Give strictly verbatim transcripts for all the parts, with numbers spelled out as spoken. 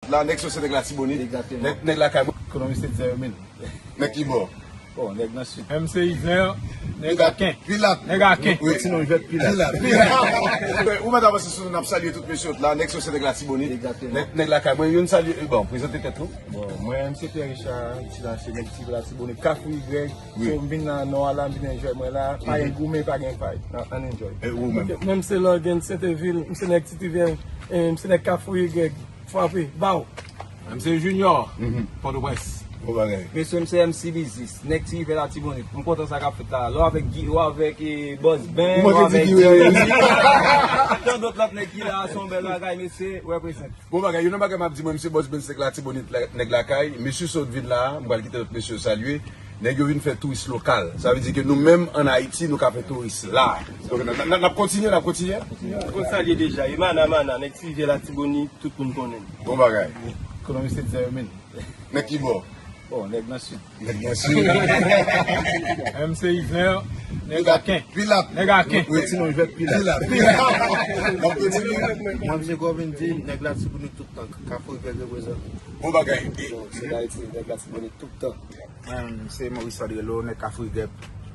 La, nèg sa se nèg Latibonit. Egzakteman. Nèg, nèg lakay mwen. Ekonomi se dizèt mil. Nèg ki bò? Bon, nèg nan sid. M C Ivner, nèg Aken. Pilat. Nèg Aken. Wi. Ti non jwèt Pilat. Pilat. Pilat. Ou mèt avanse sou nou, n ap salye tout mesye yo la. Nèg sa se nèg Latibonit. Egzakteman. Nèg, nèg lakay mwen, youn salye, bon, prezante tèt ou. Bon, mwen, M C Pierre Richard, ti la, se nèg Ti Latibonit, Kafou Y. Wi. So, m vin nan nò a la, m vin enjoy mwen la. Pa gen goumen, pa gen pay. Ann enjoy. E ou menm? Ok, mwen, m se Lorgan Sentevil, m se nèg Ti Rivyè, e m se nèg Kafou Y. Frape, bow. M se Junior, Pòtoprens. Bon bagay. Mesye, m se M C Biznis, nèg Ti Rivyè Latibonit. M kontan sa k ap fèt la. Lè w avèk Guy, ou avèk, eh, Boss Ben, ou avèk Jerry. Tan dòt lòt nèg ki la, se yon bèl bagay, mesye, represent. Bon bagay, youn nan bagay m ap di, mwen, m se Boss Ben, nèg Latibonit, la, nèg lakay. Mesye sot vin la, m pral kite lòt mesye yo salye. Nèg yo vin fè touris lokal. Sa vle di ke nou menm ann Ayiti, nou ka fè touris la. Donk, n, n, n, n ap kontinye, n ap kontinye. Konn salye deja, e Mana, Mana, nèg Ti Rivyè Latibonit, tout moun konnen. Bon bagay. Ekonomi se dizèt mil. Nèg ki bò? Bon, nèg nan sid. Nèg nan sid. M C Ivner, nèg Aken. Pilat. Nèg Aken. Wi. Ti non jwèt Pilat. Pilat. Pilat. N ap kontinye. Mwen, M C Govin di, nèg Latibonit tout tan. Kafou Y reprezante. Bon bagay. Se Dayiti, nèg Latibonit tout tan. Mwen, se Maurice Andrelo, nèg Kafou Y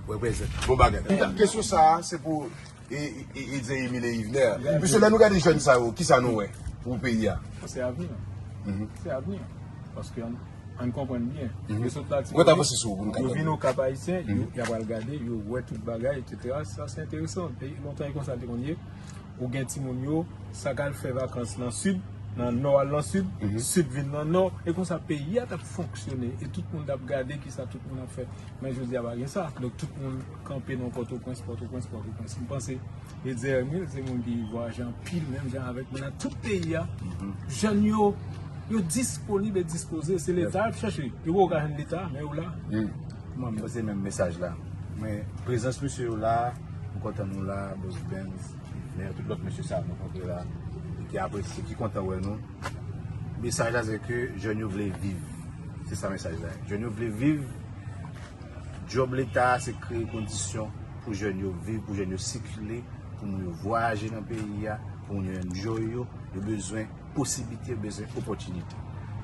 reprezante. Bon bagay. Kesyon sa a, se pou e, e, e, Edzer Emile Yvener. Mesye, lè nou gade jèn sa yo, kisa nou wè pou peyi a? Se avni an. Se avni an. Paske ann, ann konprann byen. Yo sot Latibonit, yo vin Okap Ayisyen, yo, y ap al gade, yo wè tout bagay, etsetera. Sa, se enteresan. E lontan, e konsa l te konn ye. Ou gen timoun yo, sa k al fè vakans nan sid, nan nò al nan sid, sid vin nan nò. E konsa, peyi a t ap fonksyone. E tout moun t ap gade kisa tout moun ap fè. Men jodi a pa gen sa. Donk tout moun kanpe nan Pòtoprens, Pòtoprens, Pòtoprens. M panse Edzer Emile se moun ki vwayaje anpil, menm jan avèk mwen nan tout peyi a. Jèn yo, yo disponib e dispoze. Se Leta y ap chache. Yo poko ka jwenn Leta, men yo la. Mwen, m panse menm mesaj la. Men prezans mesye yo la, m kontan nou la, Boss Benz, men tout lòt mesye sa nou kontre la, ki apresye, ki kontan wè nou. Mesaj la se ke jèn yo vle viv. Se sa mesaj la. Jèn yo vle viv. Djòb Leta a se kreye kondisyon pou jèn yo viv, pou jèn yo sikile, pou moun yo vwayaje nan peyi a, pou moun yo enjoy yo, yo bezwen posiblite, yo bezwen opòtinite.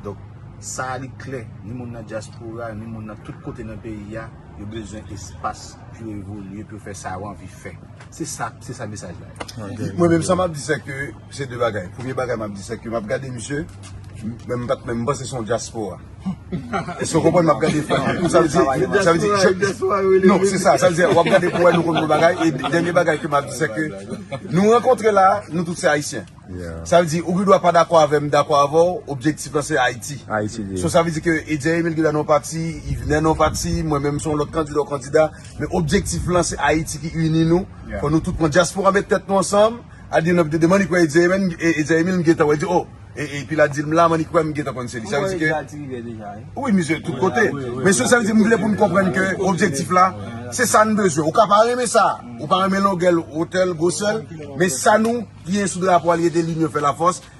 Donk, sa a li klè, ni moun nan dyaspora, ni moun nan tout kote nan peyi a, yo bezwen espas pou yo evolye, pou yo fè sa yo anvi fè. Se sa, se sa mesaj la ye. Mwen menm, sa m ap di, se ke se de bagay. Premye bagay m ap di, se ke m ap gade misye, men m pa t menm panse se yon dyaspora. Èske w konprann? M ap gade frè m. Sa vle di, sa vle di, non, se sa, sa vle di, w ap gade pou wè nou konn yon bagay. E dènye bagay ke m ap di, se ke nou rankontre la, nou tout se Ayisyen. Sa vle di, ou gen dwa pa dakò avè m, dakò avè w, objektif lan se Ayiti. So, sa vle di ke Edzer Emile gen nan yon pati, Yvener nan yon pati, mwen menm se yon lòt kandida, yon kandida, men objektif lan se Ayiti ki ini nou. Fò nou tout pran dyaspora, met tèt nou ansanm, at the end of the day, m annik wè Edzer Emile, e, Edzer Emile, m gentan wè di, oh, e, epi la di m la, m annik wè m gentan konn se li. Sa vle di ke wi, misye tout kote. Men si sa vle di, m vle pou n konprann ke objektif la, se sa n bezwen. Ou ka pa renmen sa, ou pa renmen longè l, wotè l, gwosè l, men sa nou, ki gen sou drapo a, li rete linyon fè lafòs.